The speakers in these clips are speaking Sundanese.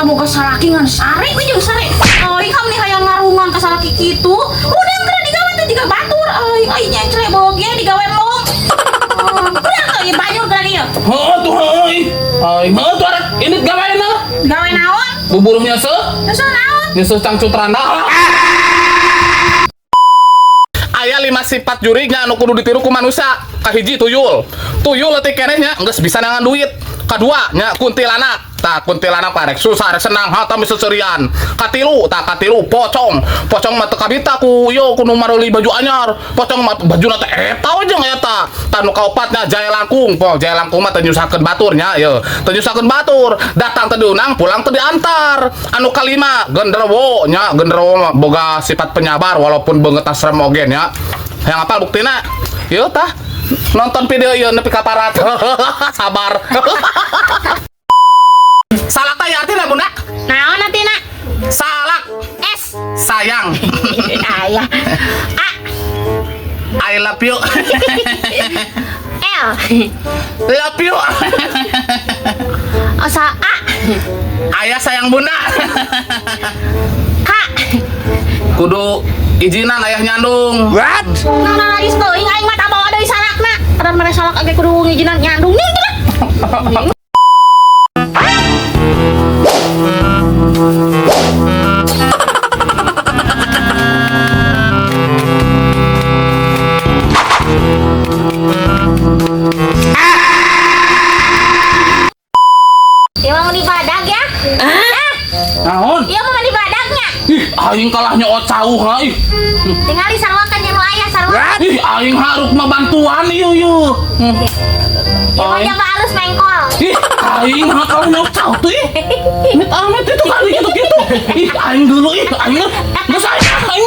Boga salaki ngan sare we jeung sare. Aing ham nih hayang ngarungan ka salaki kitu. Udah geura digawe teh jiga batur. Aing aing nyecle boge digawe mong. Udah tuh ieu banyu geura ieu. Heeh tuh heeh ih. Aing heuh tuh arek ini gawe na. Gawe naon? Buburuh nyeuseut. Nyeuseut naon? Nyeuseut cangcut randa. Aya 5 sifat jurignya anu kudu ditiru ku manusia. Kahiji tuyul. Tuyul leutik keneh nya geus bisa nangan duit. Kadua nya kuntilanak. Tah kuntilanak arek susah arek senang hatam seserian. Katilu tah katilu pocong. Pocong mah teu kabita ku ieu ku nu mareuli baju anyar. Pocong mah bajuna teh eta we jeung eta. Tah nu kaopatnya jaya langkung. Po jaya langkung mah teu nyusahkeun batur nya ieu. Teu nyusahkeun batur. Datang teu diundang, pulang teu diantar. Anu kalima genderuwo nya, genderuwo mah boga sifat penyabar walaupun beungeut serem oge nya. Yang apal buktina? Ieu tah nonton video ieu nepi ka parat. Sabar. Salak teh artinya Bunda? Naon artina? Salak S. sayang. Ayah. A. I love you. L. Love you. Osa A. Ayah sayang Bunda. K. Kudu izinan ayah nyandung. What? Nah, nah, najis teuing aing mah tabawa deui salakna. Kadang mere salak age kudu ngijinan nyandung nih geura. Ieu mah mandi badag ya. Ah, Naon? ieu mah mandi badagnya. Ih, aing kalah nyoot cauh ha ih. Tingali sarua kan jeung nu aya sarua. Ih, aing haruk mah bantuan ieu ieu. Ieu mah Aing. jaba alus mengkol. Ih, aing ha kalah nyoot cauh tuh ih. Mit amit itu kali gitu-gitu. Ih, aing dulu ih, aing. Geus aing aing.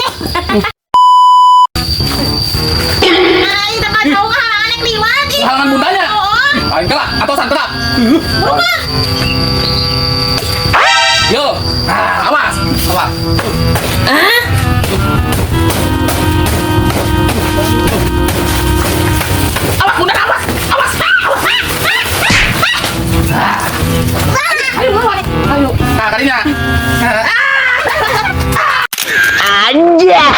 Aing teh jauh halangan yang liwat ih. Halangan bundanya. Oh, Aing kalah atau santrap. berubah. Yo, nah, awas, awas. Awas, bunda, awas, awas, awas. Ayo, ayo, ayo. Nah, kalinya. Anjay.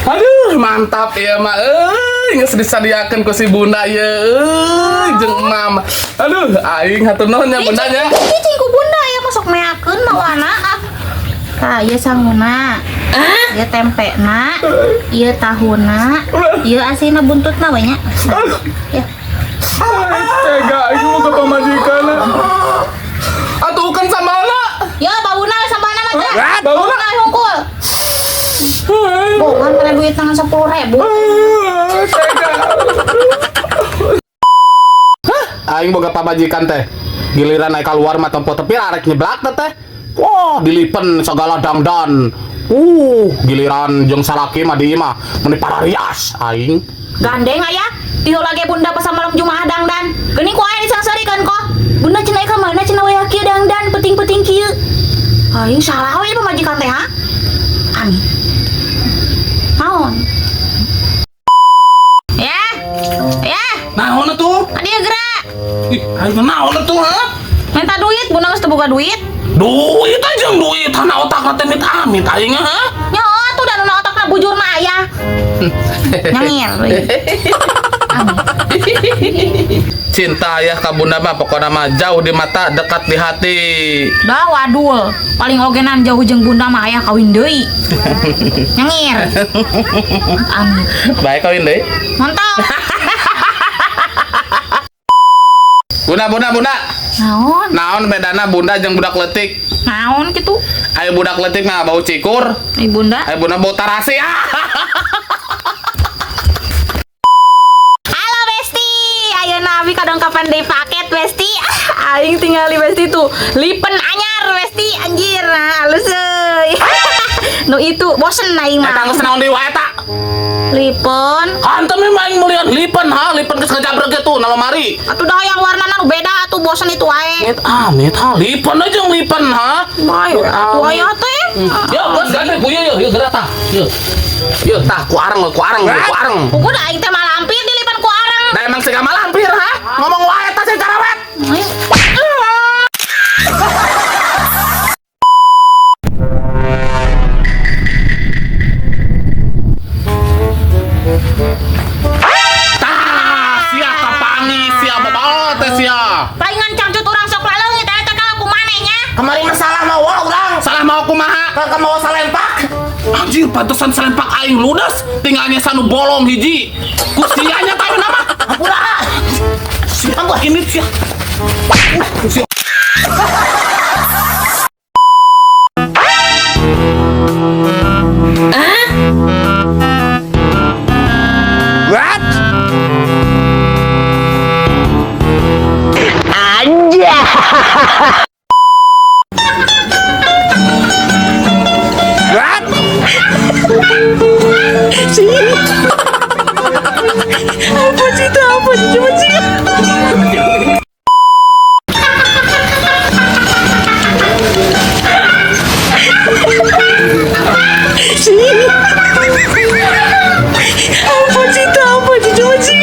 Aduh, mantap ya, mak. Euy, geus disadiakeun ku si bunda ye. Euy, jeung mam. Aduh, aing hatur nuhun nya bundanya. Cicing ku bunda ya masuk meakeun mawana ah. Tah, ieu sanguna. Ieu tempena, ieu tahuna, ieu asina buntutna we nya. Ya. Tega, aing mau ke pamajikan. Atuh kan sambalna. Ya bauna sambalna mah teh. What? Bauna? Bauna hungkul. Bohongan mere duit tangan 10.000. Tega. Aing boga pamajikan teh. Giliran naik keluar mah tempo tepi arek nyeblak teh teh. Wah, dilipen segala dangdan. Giliran jeung salaki mah di imah meuni pararias aing. Gandeng aya. Diheula ge bunda pas malam Jumaah dangdan. Geuning ku aya disangsarikeun kok. Bunda cenah ka mana cenah wayah kieu dangdan penting-penting kieu. Aing salah we pamajikan teh ha. Amin. Naon? Ya. Ya, Naon atuh? adia gerak. Ih, aing naon atuh ha? Minta duit, bunda geus teu boga duit. Duit aja duit, hana otak teh mit amit aing ha. Nya atuh da nu otakna bujur mah aya. Nyangir. Amin. Cinta ayah ka bunda mah pokona mah jauh di mata, dekat di hati. Dah wadul, paling ogenan jauh jeung bunda mah ayah kawin deui. Nyangir. Amin. Baik kawin deui. Mantap. Bunda, bunda, bunda. Naon? Naon bedana bunda jeung budak leutik? Naon kitu? Ayo budak leutik mah bau cikur, Ai bunda. ayo bunda bau tarasi. Ah. Halo Besti, ayo nabi kadang kapan deui paket Besti. Aing tinggali Besti tuh lipen anyar Besti anjir nah halus euy. Nu itu bosen aing Eta mah. geus naon deui wae eta? Lipen. Hantam memang aing melian lipen ha, lipen geus ngajabrek gitu na lemari. Atuh dah yang warnana nu beda atuh bosen itu wae. Mit amit ha, lipen aja yang lipen ha. Bae atuh aya teh. Yo, geus gandeng ku ieu yeuh geura tah. Yeuh. Yeuh tah ku areng ku areng ku areng. Kuku dah aing teh malampir dilipen ku areng. Da emang siga malampir ha? Ngomong wae tah sing carawet. Ayo. Kemarin masalah mawa urang. Salah mawa kumaha? Ka mawa salempak. Anjir, pantesan salempak aing ludes, tinggalnya sanu bolong hiji. Ku sia nya tahu nama. Ampura. Ampura ini sia. Sia. What? Anjay. What? Apa sih itu? Apa sih? Coba sih. Apa sih itu? Apa sih? Coba sih.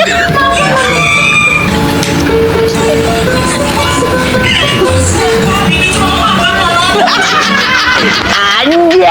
Anjay.